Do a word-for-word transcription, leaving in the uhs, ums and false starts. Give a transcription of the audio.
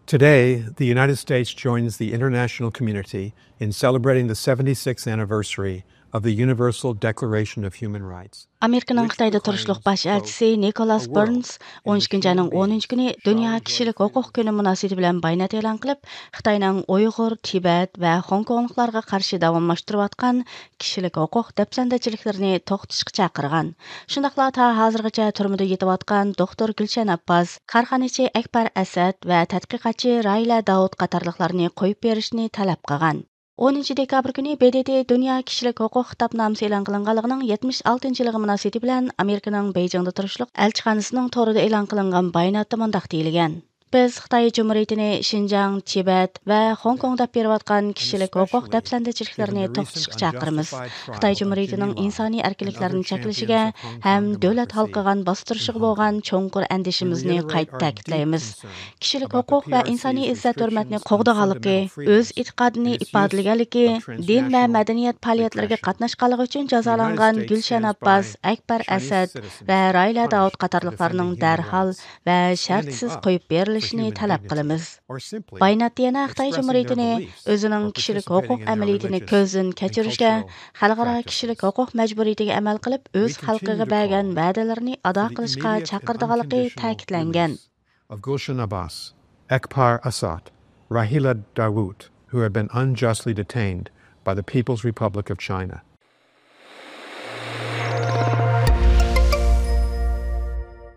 Today, the United States joins the international community in celebrating the seventy-sixth anniversary of the Universal Declaration of Human Rights. ئامېرىكىنىڭ خىتايدا تۇرۇشلۇق باش ئەلچىسى نىكولاس بېرنس ئون ئىككىنچى ئاينىڭ ئونىنچى كۈنى دۇنيا كىشىلىك ھوقۇق كۈنى مۇناسىۋىتى بىلەن بايانات ئېلان قىلىپ، خىتاينىڭ ئۇيغۇر، تىبەت ۋە خوڭكوڭلۇقلارغا قارشى داۋاملاشتۇرۇۋاتقان كىشىلىك ھوقۇق دەپسەندىچىلىكلىرىنى توختىتىشقا چاقىرغان. شۇنداقلا تا ھازىرغىچە تۈرمىدە يېتىۋاتقان دوختۇر گۈلشەن ئابباس، كارخانىچى ئەكبەر ئەسەد ۋە تەتقىقاتچى رايلە داۋۇت قاتارلىقلارنى قويۇپ بېرىشنى تەلەپ قىلغان. ئونىنچى دېكابىر كۈنى ب د ت دۇنيا كىشىلىك ھوقۇق خىتابنامىسى ئېلان قىلىنغانلىقىنىڭ يەتمىش ئالتىنچى يىلىغا مۇناسىۋىتى بىلەن ئامېرىكىنىڭ بېيجىڭدا تۇرۇشلۇق ئەلچىخانىسىنىڭ تورىدا ئېلان قىلىنغان باياناتتا مۇنداق دېيىلگەن: بىز خىتاي جۇمھۇرىيىتىنى شىنجاڭ، تىبەت ۋە خوڭكوڭ دەپ بېرىۋاتقان كىشىلىك ھوقۇق دەپسەندىچىلىكلىرىنى توختىتىشقا چاقىرىمىز. خىتاي جۇمھۇرىيىتىنىڭ ئىنسانىي ئەركىنلىكلەرنى چەكلىشىگە ھەم دۆلەت ھالقىغان باستۇرۇشىغا بولغان چوڭقۇر ئەندىشىمىزنى قايتا تەكىتلەيمىز. كىشىلىك ھوقۇق ۋە ئىنسانىي ئىززەت ھۆرمەتنى قوغدىغانلىقى، ئۆز ئېتىقادىنى ئىپادىلىگەنلىكى، دىن ۋە مەدەنىيەت پائالىيەتلىرىگە قاتناشقانلىقى ئۈچۈن جازالانغان گۈلشەن ئابباس، ئەكبەر ئەسەد ۋە رايلە داۋۇت قاتارلىقلارنىڭ دەرھال ۋە شەرتسىز قويۇپ بېرىلىشىنى تەلەپ قىلىمىز. باياناتتا يەنە خىتاي جۇمھۇرىيىتىنى ئۆزىنىڭ كىشىلىك ھوقۇق ئەمەلىيىتىنى كۆزدىن كەچۈرۈشكە، خەلقئارا كىشىلىك ھوقۇق مەجبۇرىيىتىگە ئەمەل قىلىپ، ئۆز خەلقىگە بەرگەن ۋەدىلىرىنى ئادا قىلىشقا چاقىرىدىغانلىقى تەكىتلەنگەن. Of Gulshan Abbas, Akbar Asad, Rahila Dawood, who have been unjustly detained by the People's Republic of China.